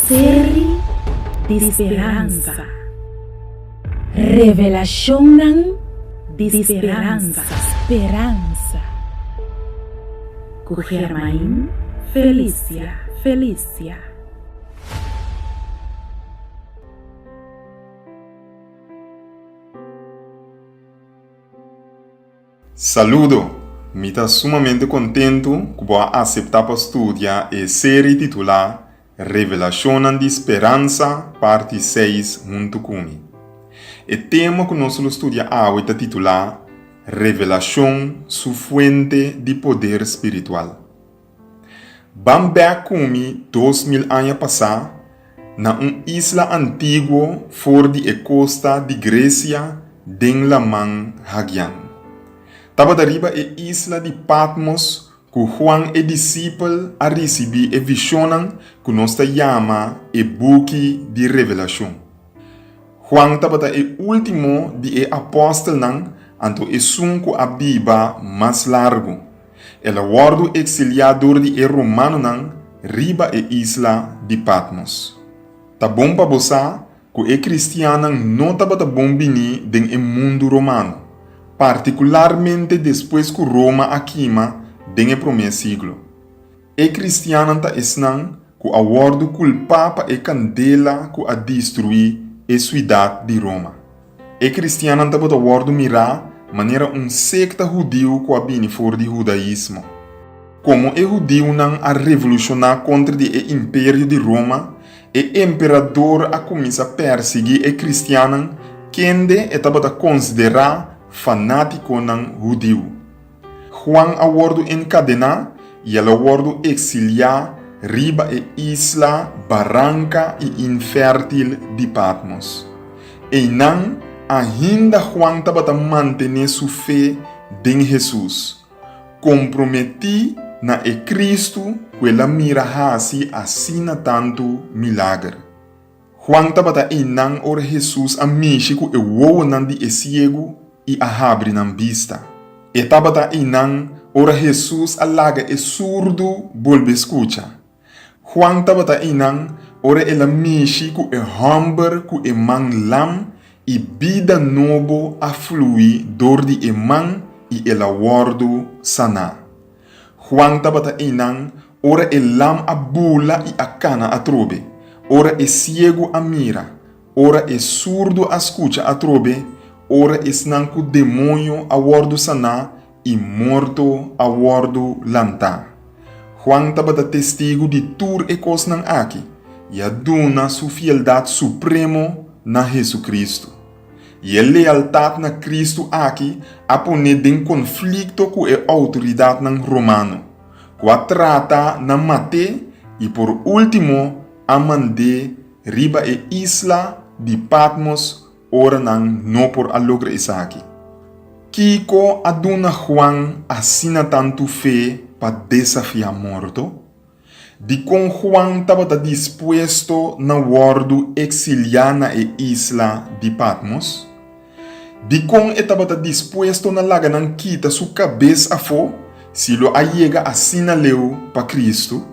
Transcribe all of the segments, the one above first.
Seri di speransa. Revelashonnan di speransa. Speransa. Ku Germain Felicia Felicia. Saludo! Mi ta sumamente kontentu ku bo a aseptá pa studia e seri titulá Revelashonnan di Speransa, Parti seis huntu ku mi. E tema ku nos lo studia awe ta titulá Revelashon, Su Fuente di Poder Spiritual. Ban bèk ku mi 2000 aña pasá na un isla antiguo for di e kosta di Gresia den Laman Hagian. Tabata riba e isla di Patmos ku Juan e disipel a risibí e vishonnan ku nos ta yama e buki di Revelashon. Juan tabata e último di e apòstelnan anto esun ku a biba mas largu. El a wòrdu eksiliá dor di e romanonan riba e isla di Patmos. Ta bon pa bo sa ku e kristiannan no tabata bon biní den e mundu romano, partikularmente despues ku Roma a kima den e promé siglo. E kristiannan ta esnan ku a wòrdu kulpá pa e kandela ku a destruí e suidat di Roma. E kristiannan tabata wòrdu mirá manera un sekta hudiu ku a bini for di hudaismo. Komo e hudiunan a revolushoná kontra di e imperio di Roma, e emperador a kuminsá pèrsiguí e kristiannan kende e tabata konsiderá fanátikonan hudiu. Juan a wòrdu enkadená i el a wòrdu eksiliá riba e isla baranka i infèrtil di Patmos. Einan, ainda Juan tabata mantené su fe den Hesus, komprometí na e Kristu ku el a mira hasi asina tantu milager. Juan tabata einan ora Hesus a mishi ku e wowonan di e siegu i a habri nan bista. E tabata einan ora Hesus a laga e surdu bolbe skucha. Juan tabata einan ora el a mishi ku e hòmber ku e man lam i bida nobo a flui dor di e man i el a wòrdu saná. Juan tabata einan ora e lam a bula i a kana atrobe, ora e siegu a mira, ora e surdu a skucha atrobe, ora esnan ku demoño a wòrdu saná i morto a wòrdu lantá. Juan tabata testigu di tur e kosnan aki i a duna su fieldat supremo na Hesukristu. I e lealtat na Kristu aki a pon'é den konflikto ku e outoridatnan romano, ku a trata na mat'é i por último a mand'é riba e isla di Patmos ora nan no por a logra esaki. Kiko a duna Juan asina tantu fe pa desafiá morto? Dikon Juan tabata dispuesto na wòrdu eksiliá na e isla di Patmos? Dikon e tabata dispuesto na laga nan kita su kabes afó si lo a yega asina leu pa Kristu?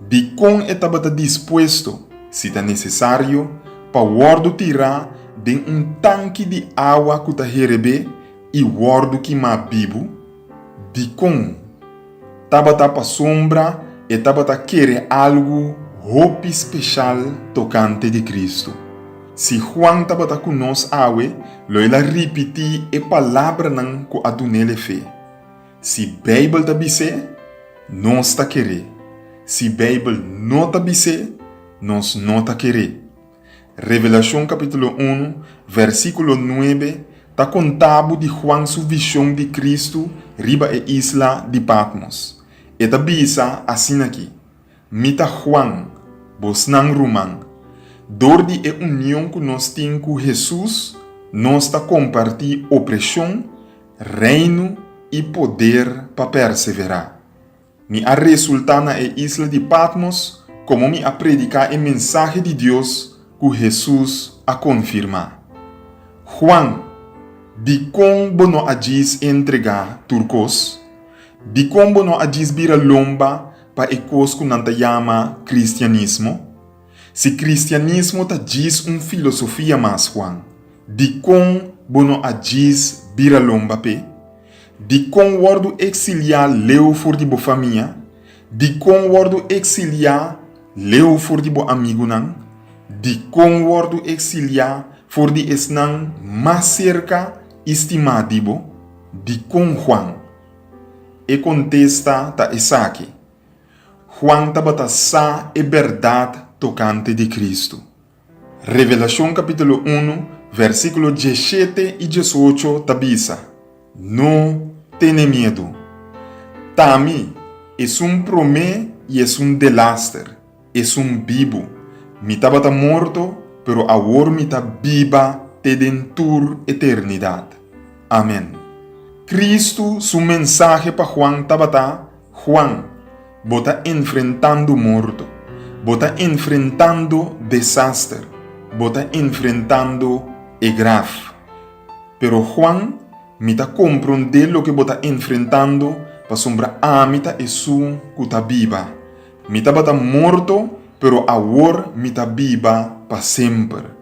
Dikon e tabata dispuesto, si ta nesesario, pa wòrdu tirá den un tanki di awa ku ta herebé i wòrdu kimá bibu? Dikon? Tabata pasobra e tabata kere algu hopi speshal tokante di Kristu. Si Juan tabata ku nos awe, lo el a ripití e palabranan ku a dun'el e fe. Si Beibel ta bis'é, nos ta ker'é. Si Beibel no ta bis'é, nos no ta ker'é. Revelashon kapítulo unu, versíkulo nuebe ta konta bo di Juan su vishon di Kristu riba e isla di Patmos. E ta bisa asin'akí, Mi ta Juan, bosnan ruman. Dor di e union ku nos tin ku Hesus, nos ta kompartí opreshon, reino i poder pa perseverá. Mi a resultá na e isla di Patmos komo mi a prediká e mensahe di Dios ku Hesus a konfirmá. Juan, dikon bo no a djis entregá tur kos? Dikon bo no a djis bira lomba pa e kos ku nan ta yama kristianismo? Si kristianismo ta djis un filosofia mas, Juan, dikon bo no a djis bira lomba p'e? Dikon wòrdu eksiliá leu for di bo famia? Dikon wòrdu eksiliá leu for di bo amigunan? Dikon wòrdu eksiliá for di esnan mas serka i stimá di bo? Dikon, Juan? E kontesta ta esaki, Juan tabata sa e bèrdat tokante di Kristu. Revelashon kapítulo unu, versíkulo diesshete i diesocho ta bisa, No tene miedu. T'ami, esun promé i esun delaster, esun bibu. Mi tabata morto, pero awor mi ta biba te den tur eternidat. Amèn. Kristu su mensahe pa Juan tabata, Juan, bo ta enfrentando morto. Bo ta enfrentando desaster. Bo ta enfrentando e graf. Pero Juan, mi ta komprondé loke bo ta enfrentando pasobra ami ta esun ku ta biba. Mi tabata morto, pero awor mi ta biba pa semper.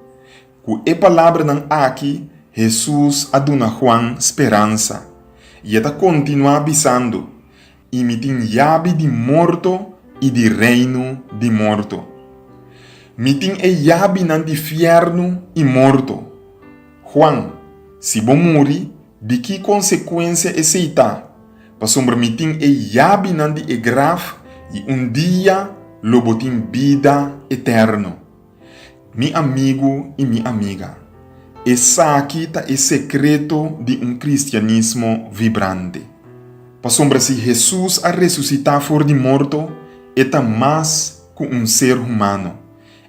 Ku e palabranan aki, Hesus a duna Juan speransa. I e ta kontinuá bisando, I mi tin yabi di morto i di reino di morto. Mi tin e yabinan di fièrnu i morto. Juan, si bo muri, di ki konsekuensia esei ta? Pasobra mi tin e yabinan di e graf i un dia lo bo tin bida eterno. Mi amigu i mi amiga, esaki ta e sekreto di un kristianismo vibrante. Pasobra si Hesus a resusitá for di morto, e ta mas ku un ser humano,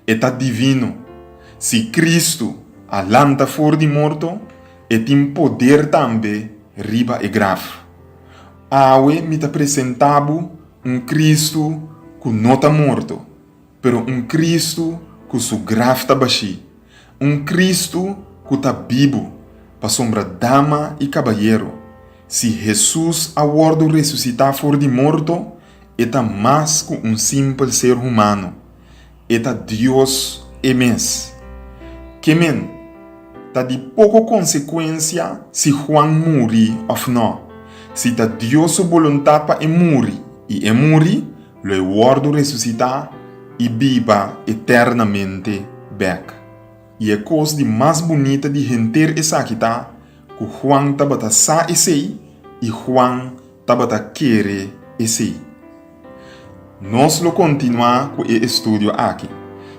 e ta divino. Si Kristu a lanta for di morto, e tin poder tambe riba e graf. Awe mi ta presentá bo un Kristu ku no ta morto. Pero un Cristo cu su graf ta bashí, un Cristo cu ta bibu, pasobra dama i cabayero, si Jesus a wordo resucitá for di morto, e ta mas cu un simpel ser humano, e ta Dios e mes. Ke men, ta di poco consecuencia si Juan muri of no. Si ta Dios su boluntad pa e muri, i e muri, Lo e wòrdu resusitá i biba eternamente bèk. I e kos di mas bunita di henter esaki ta ku Juan tabata sa esei i Juan tabata kere esei. Nos lo kontinuá ku e estudio aki.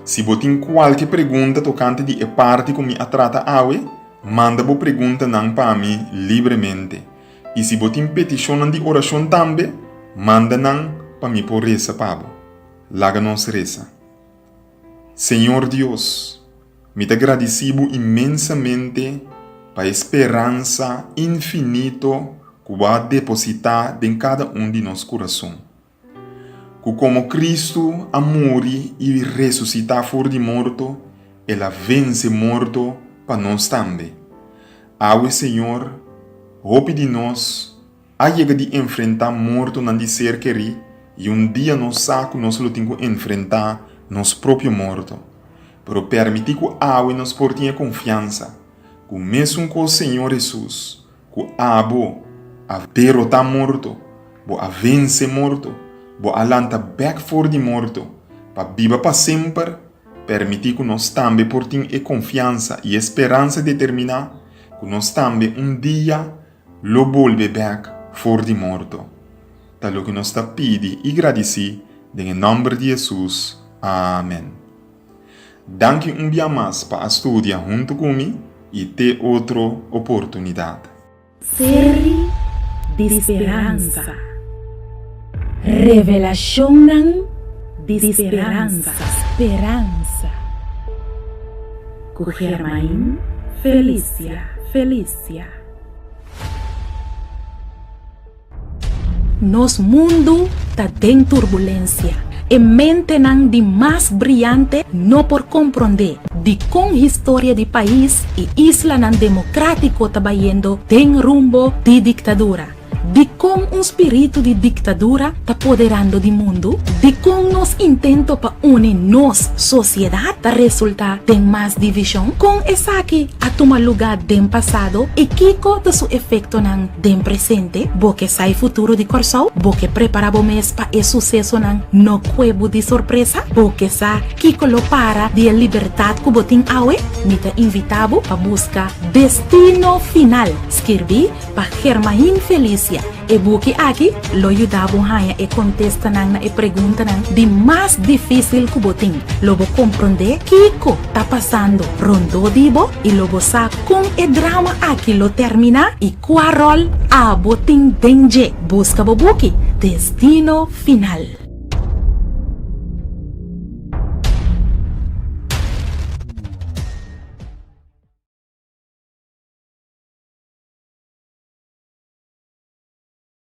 Si bo tin kualke pregunta tokante di e parti ku mi a trata awe, manda bo preguntanan pa mi libremente. I si bo tin petishonnan di orashon tambe, manda nan pa mi por resa pa bo. Laga nos resa. Señor Dios, mi ta gradisí bo inmensamente pa e speransa infinito ku bo a depositá den kada un di nos kurason. Ku komo Kristu a muri i resusitá for di morto, el a vense morto pa nos tambe. Awe, Señor, hopi di nos a yega di enfrentá mortonan di ser kerí i un dia nos sa ku nos lo tin ku enfrentá nos propio morto. Pero permití ku awe nos por tin e konfiansa ku mesun kos Señor Hesus Ku abo a derotá morto, bo a vense morto, bo a lanta bèk for di morto pa biba pa semper, permití ku nos tambe por tin e konfiansa i e speransa determiná ku nos tambe un dia lo bolbe bèk for di morto. Ta loke nos ta pidi i gradisí den e nòmber di Hesus. Amèn. Danki un bia mas pa a studia huntu ku mi i te otro oportunidat. Seri di speransa. Revelashonnan di speransa. Speransa. Ku Germain Felicia. Felicia. Nos mundu ta den turbulensia. E mentenan di mas briante no por komprondé dikon historia di pais i islanan demokratiko ta bayendo den rumbo di diktadura. Dikon un spiritu di diktadura ta poderando di mundu? Dikon nos intento pa uni nos sosiedat ta resultá den mas divishon? Kon esaki a tuma lugá den pasado i kiko ta su efektonan den presente? Bo ke sa e futuro di Kòrsou? Bo ke prepará bo mes pa e susesonan no kue bo di sorpresa? Bo ke sa kiko lo para di e libertat ku bo tin awe? Mi ta invitá bo pa buska Destino Final, skirbí pa Germain Felicia. E buki aki lo yuda bo haña e kontestanan na e preguntanan di mas difísil ku bo tin. Lo bo komprondé kiko ta pasando rondó di bo i lo bo sa kon e drama aki lo terminá i kua ròl abo tin den dje. Buska bo buki Destino Final.